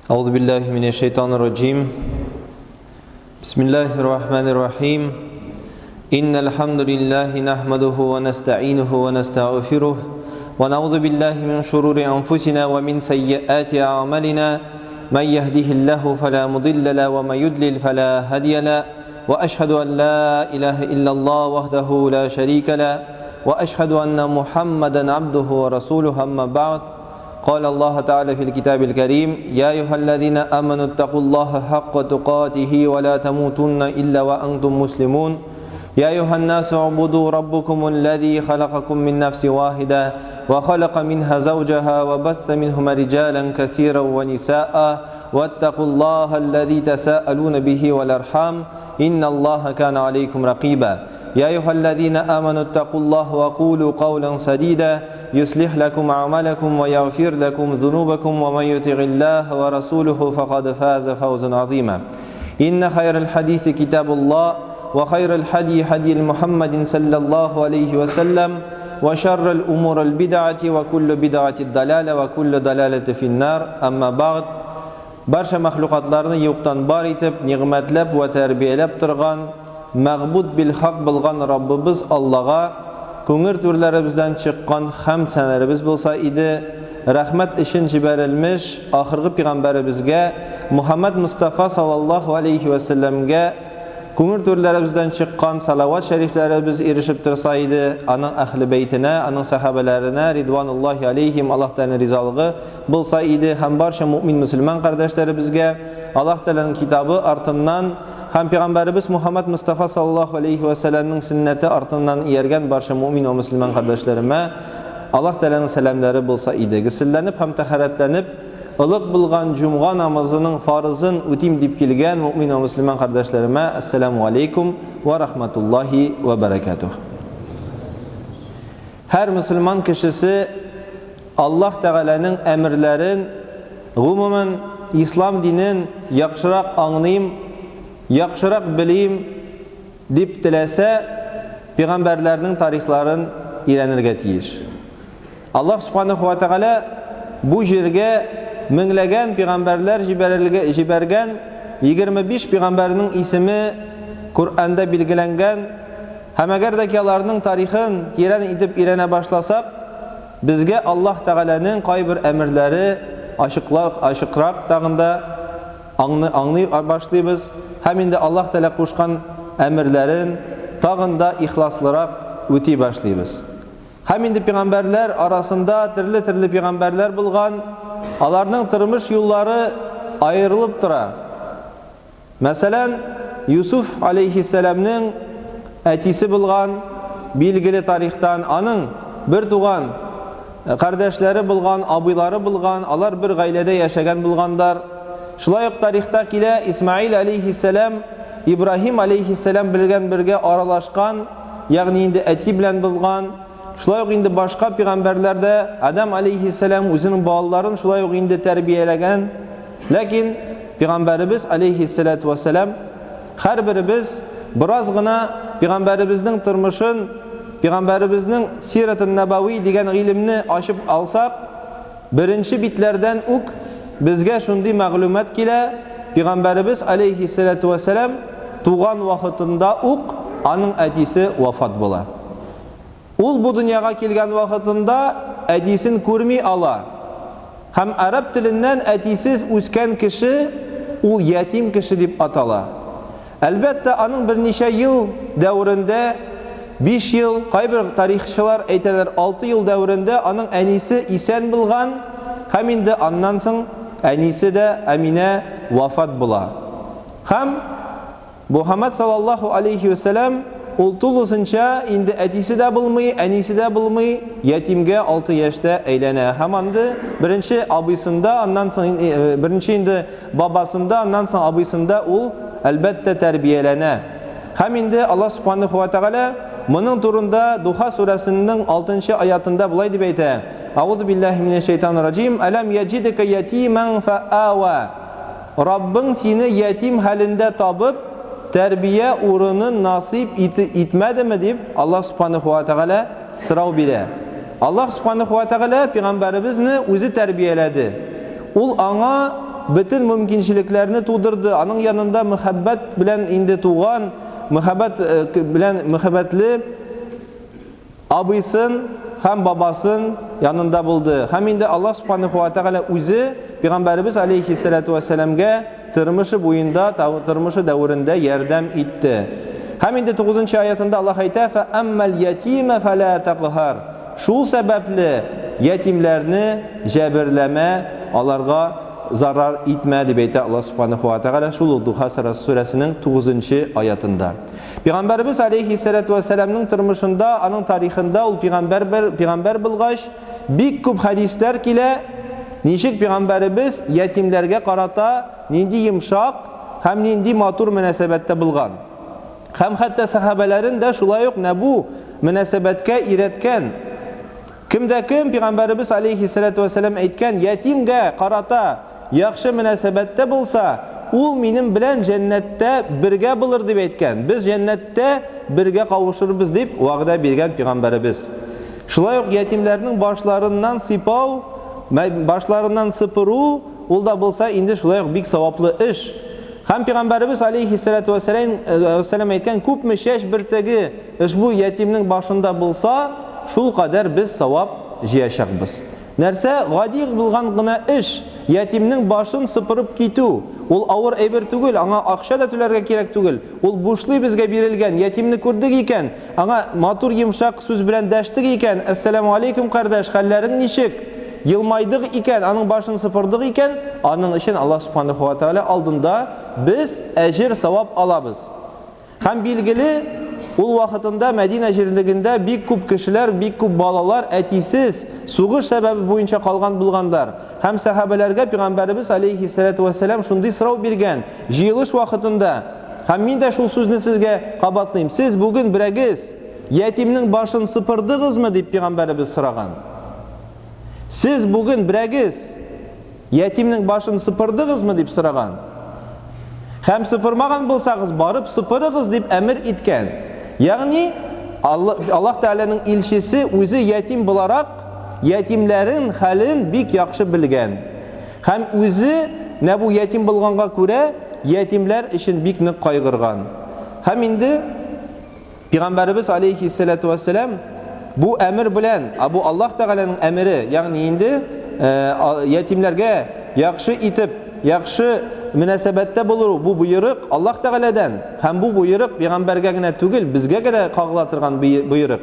أعوذ بالله من الشيطان الرجيم بسم الله الرحمن الرحيم إن الحمد لله نحمده ونستعينه ونستغفره ونعوذ بالله من شرور أنفسنا ومن سيئات أعمالنا من يهده الله فلا مضل له ومن يضلل فلا هادي له وأشهد أن لا إله إلا الله وحده لا شريك له وأشهد أن محمدا عبده ورسوله أما بعد قال الله تعالى في الكتاب الكريم يا أيها الذين آمنوا اتقوا الله حق تقاته ولا تموتن إلا وأنتم مسلمون يا أيها الناس اعبدوا ربكم الذي خلقكم من نفس واحدة وخلق منها زوجها وبث منهما رجالا كثيرا ونساء واتقوا الله الذي تساءلون به والأرحام إن الله كان عليكم رقيبا يا أيها الذين آمنوا اتقوا الله وقولوا قولا سديدا يصلح لكم أعمالكم ويغفر لكم ذنوبكم ومن يطع الله ورسوله فقد فاز فوزا عظيما إن خير الحديث كتاب الله وخير الحدي حدي محمد صلى الله عليه وسلم وشر الأمور البدعة وكل بدعة الضلالة وكل ضلالة في النار أما بعد Барча мәхлукатларны юктан бар итеп, нигъмәтләп вә тәрбияләп торган, мәгъбуд бил хак булган Раббыбыз Аллага күңер түрләребездән чыккан хәмд сәнәребез булса иде, рәхмәт өчен җибәрелмеш ахыргы пигамбәребезгә Мухәммәд Мостафа саллаллаһу алейһи вә сәлләмгә күңер түрләребездән чыккан салават шәрифләребез ирешеп торса иде, аның әһле бәйтенә, аның сәхабәләренә ридвануллаһи алейһим Аллаһ Тәгаләнең ризалыгы булса иде һәм барча муэмин-мөселман кардәшләребезгә Аллаһ Тәгаләнең китабы артыннан һәм пәйгамбәребез Мухаммад Мостафа саллаллаһу алейһи вә сәлләмнең сөннәте артыннан ияргән барча муэмин вә мөселман кардәшләремә Аллаһ Тәгаләнең сәламнәре булса иде. Гөселләнеп һәм тәһарәтләнеп, ылык булган җомга намазының фарызын үтим дип килгән муэмин вә мөселман кардәшләремә Әссәламү алейкум вә рахматуллаһи вә бәрәкәтүһ. Һәр мөселман кешесе Аллаһ Тәгаләнең әмерләрен, гомумән, ислам динен яхшырак аңлыйм, яхшырак белим дип теләсә, пигамбәрләрнең тарихларын өйрәнергә тиеш. Аллаһ Субханаһу ва Тәгалә бу җиргә меңләгән пигамбәрләр җибәргән, 25 пигамбәрнең исеме Коръәндә билгеләнгән. Һәм әгәр дә ки аларның тарихын тирән итеп өйрәнә башласак, безгә Аллаһ Тәгаләнең кайбер әмерләре ачыклак, ачыкрак тагын да аңны, аңлый башлыйбыз һәм инде Аллаһ Тәгалә кушкан әмерләрен тагын да ихласлырак үти башлыйбыз. Һәм инде пигамбәрләр арасында төрле-төрле пигамбәрләр булган, аларның тормыш юллары аерылып тора. Мәсәлән, Юсуф аләйһиссәламнең әтисе булган, билгеле тарихтан, аның бертуган кардәшләре булган, абыйлары булган, алар бер гаиләдә яшәгән булгандар. Шулай ук тарихта килә, Исмаил аләйһиссәлам Ибраһим аләйһиссәлам белгән бергә аралашкан, ягъни инде әти белән булган. Шулай ук инде башка пигамбәрләр дә, Адам аләйһиссәлам үзенең балаларын шулай ук инде тәрбияләгән. Ләкин пигамбәребез аләйһиссәлату вәссәлам һәрберебез бераз гына пигамбәребезнең тормышын, пигамбәребезнең сиратун нәбәви дигән гыйлемне ачып алсак, беренче битләрдән үк безгә шундый мәгълүмат килә, пигамбәребез аләйһиссәлату вәссәлам туган вакытында ук аның әтисе вафат була. Ул бу дөньяга килгән вакытында әтисен күрми ала. Һәм араб теленнән әтисез үскән кеше ул ятим кеше дип атала. Әлбәттә, аның берничә ел дәверендә, 5 ел, кайбер тарихчылар әйтәләр, 6 ел дәверендә аның әнисе исән булган һәм инде аннан соң әнисе дә, Әминә, вафат була. Һәм Мухәммәд саллаллаһу алейһи вә сәлләм ул тулысынча инде әтисе дә булмый, әнисе дә булмый, ятимгә 6 яшьтә әйләнә. Һәм анды беренче абыйсында, аннан соң беренче инде бабасында, аннан соң абыйсында ул әлбәттә тәрбияләнә. Һәм инде Аллаһ субханаһу ва тәгалә моның турында Духа сүрәсенең 6 аятында болай дип әйтә: Аузу биллаһи минәш шайтанир раҗим, Алам яҗидка ятиман фаава. Раббың сине ятим хәлендә табып, тәрбия урынын насыйп итмәдеме дип Аллаһ Субханаһу ва Тәгалә сорау бирә. Аллаһ Субханаһу ва Тәгалә пәйгамбәребезне үзе тәрбияләде. Ул аңа бөтен мөмкинчелекләрне тудырды, аның янында мөхәббәт белән инде туган, мөхәббәт белән мөхәббәтле абыйсын һәм бабасын янында булды. Һәм инде Аллаһ Субханаһу ва Тәгалә үзе пәйгамбәребез алейхиссалату вәссәламгә тормышы буенда, тормышы дәверендә ярдәм итте. Һәм инде 9 нчы аятында Аллаһ әйтә, "Фә әммәл ятима фәлә тәкһар". Шул сәбәпле ятимләрне җәберләмә, аларга зарар итмә, дип әйтә Аллаһ Субханаһу ва Тәгалә шул ук Духа сүрәсенең 9 нчы аятында. Пәйгамбәребез алейһиссалату вәссәламның тормышында, аның тарихында ул пәйгамбәр бер пәйгамбәр булгач, бик күп хәдисләр килә, ничек пәйгамбәребез ятимләргә карата нинди йомшак һәм нинди матур мөнәсәбәттә булган. Һәм хәтта сәхабәләрен дә шулай ук менә бу мөнәсәбәткә өйрәткән. Кем дә кем, Пәйгамбәребез алейһиссәләтү вәссәлам әйткән, ятимгә карата яхшы мөнәсәбәттә булса, ул минем белән җәннәттә бергә булыр, дип әйткән. Без җәннәттә бергә кавышырбыз, дип вәгъдә биргән Пәйгамбәребез. Шулай ук ятимнәрнең башларыннан сыйпау, башларыннан сыпыру, ул да булса инде шулай ук бик саваплы эш. Һәм Пәйгамбәребез алейһиссәләтү вәссәлам әйткән, күпме чәч бөртеге Ошбу ятимнең башында булса, шул кадәр без савап җыячакбыз. Нәрсә, гади булган гына эш, ятимнең башын сыпырып китү, ул авыр әйбер түгел, аңа акча да түләргә кирәк түгел, ул бушлый безгә бирелгән, ятимне күрдек икән, аңа матур йомшак сүз белән дәштек икән, Әссәламү алейкүм, кардәш, хәлләрең ничек? Елмайдык икән, аның башын сыпырдык икән, аның өчен Аллаһ Субханаһу ва Тәгалә алдында без әҗер-савап алабыз. Һәм билгеле, ул вакытында Мәдинә җирлегендә бик күп кешеләр, бик күп балалар әтисез, сугыш сәбәбе буенча калган булганнар. Һәм сәхабәләргә пәйгамбәребез алейһиссәләтү вәссәлам шундый сорау биргән, җыелыш вакытында. Һәм мин дә шул сүзне сезгә кабатлыйм. Сез бүген берәгез ятимнең башын сыпырдыгызмы, дип пәйгамбәребез сораган. Сез бүген берәгез Ятимнең башын сыпырдыгызмы? дип сораган. Һәм сыпырмаган булсагыз, барып сыпырыгыз, дип әмер иткән. Ягъни, Аллаһ Тәгаләнең илчесе үзе ятим буларак, ятимнәрен хәлен бик яхшы белгән. Һәм үзе, менә бу ятим булганга күрә, ятимләр өчен бик нык кайгырган. Һәм инде Пигамбәребез алейһиссәләтү вәссәлам бу әмер белән, ә бу Аллаһ Тәгаләнең әмере, ягъни инде ятимнәргә яхшы итеп, яхшы мөнәсәбәттә булыру, бу боерык Аллаһ Тәгаләдән, һәм бу боерык пигамбәргә генә түгел, безгә генә кагыла торган боерык.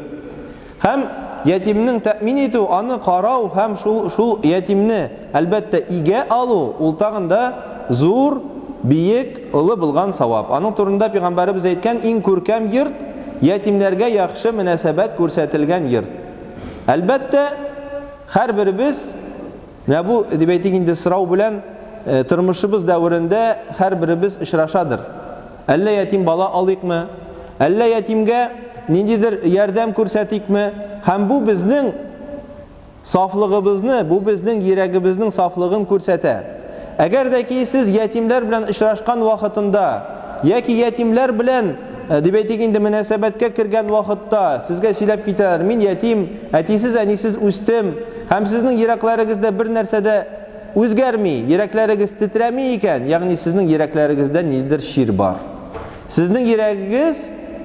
Һәм ятимнең тәэмин итү, аны карау һәм шул, шул ятимне, әлбәттә, игә алу, ул тагын да зур, биек, олы булган савап. Аның турында пәйгамбәребез әйткән, иң күркәм йорт, ятимнәргә яхшы мөнәсәбәт күрсәтелгән йорт. Әлбәттә, һәрберебез, менә бу, дип әйтик инде, сорау белән тормышыбыз дәверендә һәрберебез очрашадыр. Әллә ятим бала алыйкмы? Әллә ятимгә ниндидер ярдәм күрсәтикме? Һәм бу безнең сафлыгыбызны, бу безнең йөрәгебезнең сафлыгын күрсәтә. Әгәр дә ки сез ятимнәр белән очрашкан вакытында, яки ятимнәр белән, э, дип әйтик инде, мөнәсәбәткә кергән вакытта, сезгә сөйләп китәләр, мин ятим, әтисез-әнисез үстем, һәм сезнең йөрәкләрегездә бер нәрсә дә Үзгәрми, йөрәкләрегез тетрәми икән, ягъни сезнең йөрәкләрегездә ниндидер чир бар. Сезнең йөрәгегез,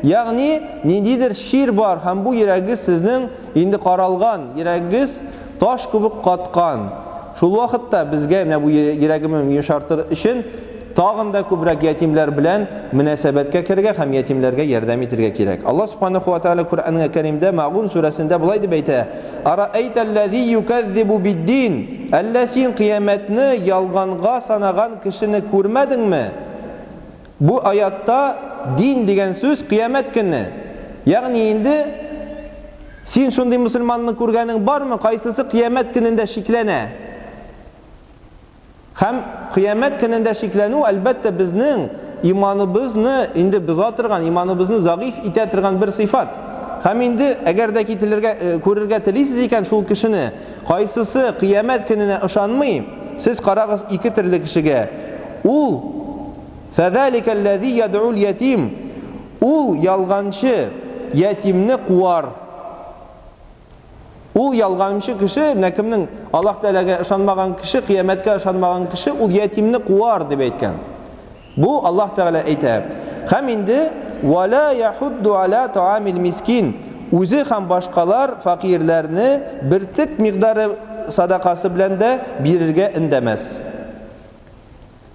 ягъни ниндидер чир бар һәм бу йөрәгегез сезнең инде каралган, йөрәгегез таш кебек каткан. Шул вакытта безгә менә бу йөрәгемне йомшартыр өчен тагын да күбрәк ятимләр белән мөнәсәбәткә керергә һәм ятимләргә ярдәм итергә кирәк. Аллаһ Субханаһу ва Тааля Коръән Кәримдә Мәгун сүрәсендә болай дип әйтә: Араәйтәлләзи юкәззибу биддин, әллә син кыямәтне ялганга санаган кешене күрмәдеңме? Бу аятта дин дигән сүз кыямәт көне. Ягъни инде син шундый мөселманны күргәнең бармы, кайсысы кыямәт көнендә шикләнә? Һәм Кыямәт көнендә шикләнү, әлбәттә, безнең иманыбызны инде боза торган, иманыбызны зәгыйфь итә торган бер сыйфат. Һәм инде, әгәр дә кителергә, күрергә телисез икән шул кешене, кайсысы Кыямәт көненә ышанмый, сез карагыз ике төрле кешегә. Ул, Фәзаликәлләзи ядъул ятим, ул ялганчы ятимне куар. Ул ялганчы кеше, менә кемнең Аллаһ Тәгаләгә ышанмаган кеше, кыямәткә ышанмаган кеше, ул ятимне куар дип әйткән. Бу Аллаһ Тәгалә әйтә. Һәм инде вала яхудду аля таамил мискин үзе һәм башкалар фәкыйрьләрне бертек микъдары садакасы белән дә бирергә өндәмәс.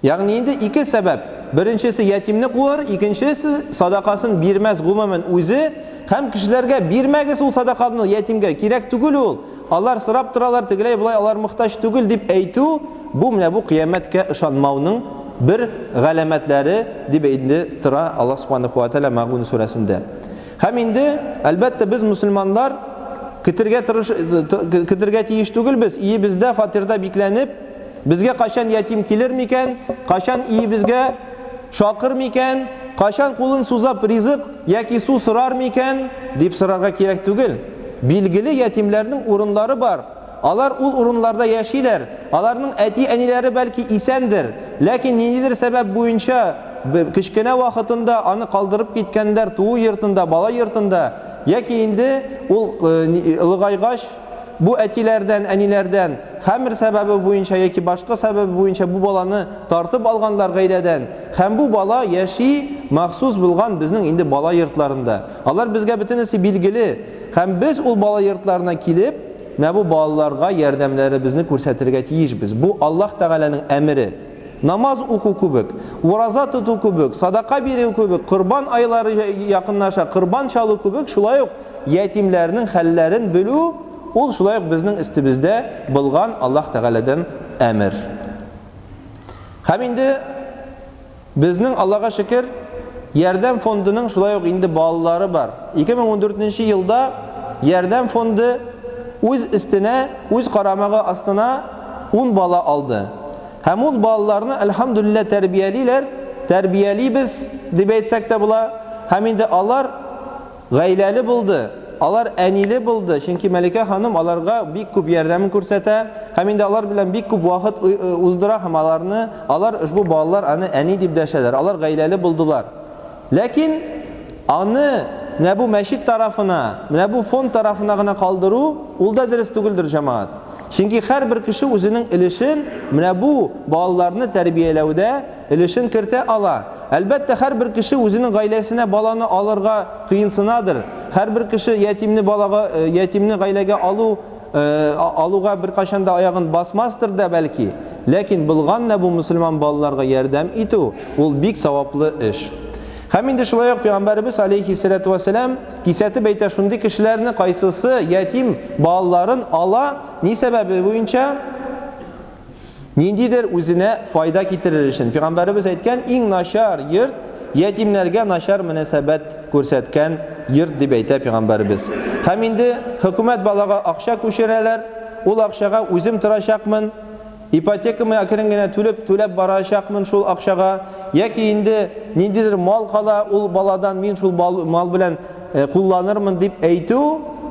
Ягъни инде ике сәбәп. Беренчесе ятимне куар, икенчесе садакасын бирмәс гомумән үзе һәм кешеләргә бирмәгез ул садаканы ятимгә, кирәк түгел ул. Алар сорап торалар, тегеләй болай алар мохтаҗ түгел дип әйтү, бу менә бу кыямәткә ышанмауның бер галәмәтләре дип инде тора Аллаһ Субханаһу ва Тааля Мәгун сүрәсендә. Һәм инде, әлбәттә, без мусульманнар көтергә тырыш көтергә тиеш түгелбез. Иебездә фатирда бикләнеп, безгә кайчан ятим килер микән, кайчан иебезгә шакыр микән, кайчан кулын сузап ризык яки су сорар микән, дип сорарга кирәк түгел. Билгеле, ятимнәрнең урыннары бар. Алар ул урыннарда яшиләр. Аларның әти-әниләре бәлки исәндер, ләкин ниндидер сәбәп буенча кечкенә вакытында аны калдырып киткәннәр туу йортында, бала йортында, яки инде ул олыгайгач бу әтиләрдән, әниләрдән хәмер сәбәбе буенча яки башка сәбәбе буенча бу баланы тартып алганнар гаиләдән һәм бу бала яши махсус булган безнең инде бала йортларында. Алар безгә бөтенесе билгеле. Һәм без ул бала йортларына килеп, менә бу балаларга ярдәмнәребезне күрсәтергә тиешбез. Бу Аллаһ Тәгаләнең әмере. Намаз уку кебек, ураза тоту кебек, садака бирү кебек, корбан айлары якынлаша, корбан чалу кебек, шулай ук ятимнәрнең хәлләрен белү, ул шулай ук безнең өстебездә булган Аллаһ Тәгаләдән әмер. Һәм инде Безнең, Аллага шөкер, Ярдәм фондының шулай ук инде балалары бар. 2014 нче елда Ярдәм фонды үз өстенә, үз карамагы астына ун бала алды. Һәм ул балаларны, әлхәмдүлилләһ, тәрбиялиләр, тәрбиялибез, дип әйтсәк тә була. Һәм инде алар Гаиләле булды, алар әниле булды, чөнки Мәликә ханым аларга бик күп ярдәмен күрсәтә һәм инде алар белән бик күп вакыт уздыра һәм аларны, алар ошбу балалар аны әни дип дәшәләр, алар гаиләле булдылар. Ләкин аны менә бу мәчет тарафына, менә бу фонд тарафына гына калдыру, ул да дөрес түгелдер, җәмәгать. Чөнки һәрбер кеше үзенең өлешен менә бу балаларны тәрбияләүдә өлешен кертә ала. Әлбәттә, һәрбер кеше үзенең гаиләсенә баланы алырга кыенсынадыр. Һәрбер кеше ятимне балага, ятимне гаиләгә алу, алуга беркайчан да аягын басмастыр да бәлки. Ләкин булган менә бу мөселман балаларга ярдәм итү, ул бик саваплы эш. Һәм инде шулай ук Пәйгамбәребез алейһиссәләтү вәссәлам кисәтеп әйтә шундый кешеләрне, кайсысы ятим балаларын ала, ни сәбәбе буенча? Ниндидер үзенә файда китерер өчен. Пәйгамбәребез әйткән, иң начар йорт, ятимнәргә начар мөнәсәбәт күрсәткән йорт дип әйтә пәйгамбәребез. Һәм инде хөкүмәт балага акча күчерәләр, ул акчага үзем торачакмын, ипотекамы әкрен генә түлеп, түләп барачакмын шул акчага, яки инде ниндидер мал кала ул баладан, мин шул мал белән кулланырмын дип әйтү,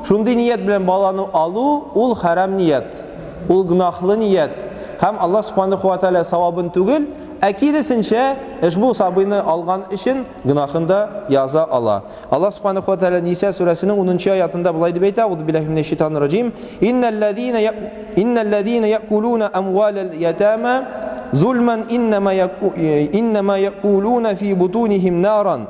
шундый ният белән баланы алу, ул хәрам ният. Ул гөнаһлы ният һәм Аллаһ Субханаһу ва Тәгалә савабын түгел, ә киресенчә, ошбу сабыйны алган өчен гөнаһын да яза ала. Аллаһ Субханаһу ва Тәгалә Ниса сүрәсенең унынчы аятында болай дип әйтә, Әгъузу биллаһи минәш шайтанир раҗим, Иннәлләзина иннәлләзина яъкулуна амвалал ятама зульман иннама иннама яъкулуна фи бутунихим наран.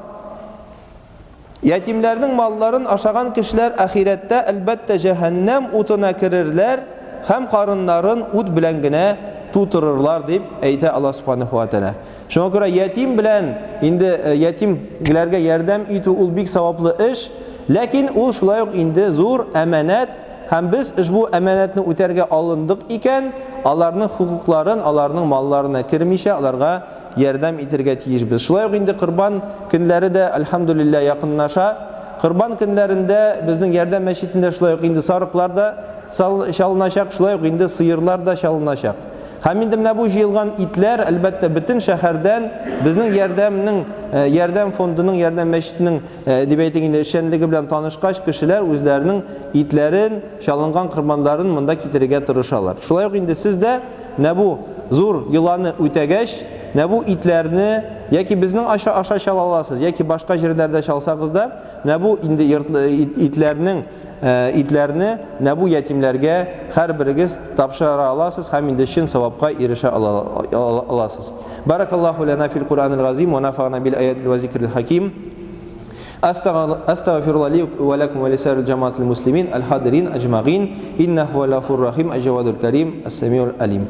Ятимнәрнең малларын ашаган кешеләр ахирәттә, әлбәттә, җәһәннәм утына керерләр һәм карыннарын ут белән генә тутырырлар, дип әйтә Аллаһ Субханаһу ва Тәгалә. Шуңа күрә ятим белән инде ятимләргә ярдәм итү ул бик саваплы эш, ләкин ул шулай ук инде зур әманәт һәм без ошбу әманәтне үтәргә алындык икән, аларның хокукларын, аларның малларына кермичә, аларга ярдәм итергә тиешбез. Шулай ук инде Корбан көннәре дә, әлхәмдүлилләһ, якынлаша. Корбан көннәрендә безнең Ярдәм мәчетендә шулай ук инде сарыклар да чалыначак, шулай ук инде сыерлар да чалыначак. Һәм инде менә бу җыелган итләр, әлбәттә, бөтен шәһәрдән безнең Ярдәмнең, Ярдәм фондының, Ярдәм мәчетенең, дип әйтик инде, эшчәнлеге белән танышкач, кешеләр үзләренең итләрен, чалынган корбаннарын монда китерергә тырышалар. Шулай ук инде сез дә Менә бу зур йоланы үтәгәч, Менә бу итләрне яки безнең аша аша чала аласыз, яки башка җирләрдә чалсагыз да, менә бу инде итләрнең итләрне менә бу ятимнәргә һәрберегез тапшыра аласыз һәм инде чын савапка ирешә аласыз. Баракаллаху лана фил Куранил газим ва нафагана бил аятил ва зикрил хаким. Астагфируллах ли ва лакум ва лисаирил джамаатил муслимин аль-хадирин аҗмагин. Иннаху хуал гафур рахим, әл-җавадул карим, ас-самиул алим.